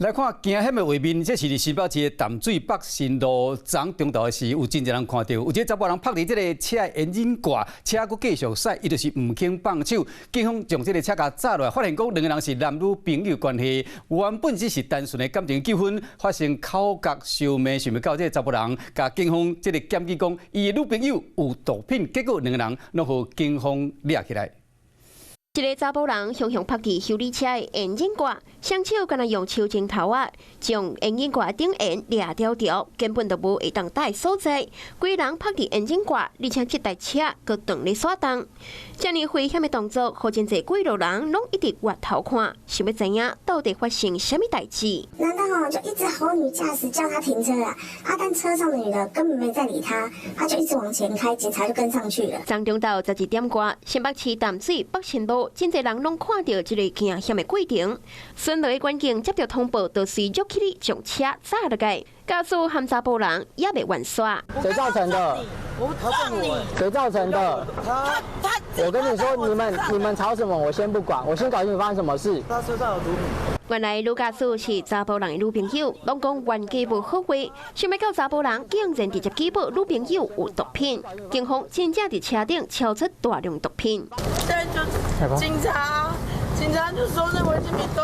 來看驚險的畫面，這是佇新北市的淡水北新路，昨昏中晝的時，有真濟人看著，有一个查埔人拍佇這个車的引擎蓋，車閣繼續駛，伊就是毋肯放手。警方將這个車共紮落來，發現講兩个人是男女朋友關係，原本只是單純的感情糾紛，發生口角相罵，想袂到這个查埔人共警方這个檢舉講，伊的女朋友有毒品，結果兩个人攏予警方掠起來。一个查埔人雄雄拍佇修理車的引擎蓋，雙手敢若用手指頭仔，將引擎蓋頂緣掠牢牢，根本就無會當踏所在。規人拍佇引擎蓋，而且這台車閣斷咧徙動。遮爾危險的動作，予真濟過路人攏一直回頭看，想欲知影到底發生啥物代誌。男的吼就一直吼女駕駛叫他停車啊，啊但車上的女的根本沒在理他，他就一直往前開，警察就跟上去了。昨中晝11點外，新北市淡水北新路，真濟人攏看著這个驚險的過程。巡邏的員警接著通報，就隨著起來將車紮落來，駕駛和查埔人猶未完煞。誰造成的？我撞你！誰造成的？他他，我跟你說，你們吵什麼？我先不管，我先搞清楚發生什麼事。他車上有毒品。原來女駕駛是查埔人的女朋友，攏講冤家無好話，想欲到查埔人竟然直接舉報女朋友有毒品，警方真正佇車頂搜出大量毒品。現在就警察，警察就說那違禁品都。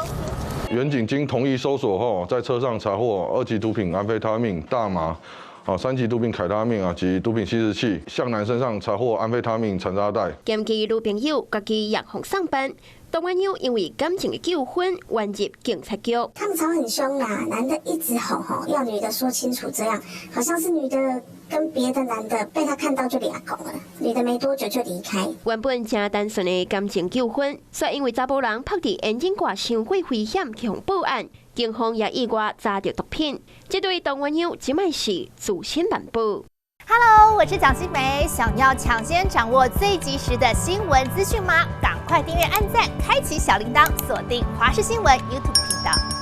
員警經同意搜索後，在車上查獲二級毒品安非他命、大麻。啊，三級毒品凱他命啊及毒品吸食器，向男身上查獲安非他命殘渣袋。檢舉女朋友家己藥房上班，當晚有因為感情的糾紛，冤入警察局。他們吵很兇啦，男的一直吼吼，要女的說清楚，這樣好像是女的跟別的男的被他看到就掠狂了，女的沒多久就離開。原本誠單純的感情糾紛，卻因為查埔人拍佇引擎蓋傷過危險，去予報案。警方也意外查著毒品，這對唐鸚鶯這擺是自身難保。 Hello，我是蔣新梅，想要搶先掌握最及時的新聞資訊嗎？趕快訂閱、按讚、開啟小鈴鐺，鎖定華視新聞 YouTube 頻道。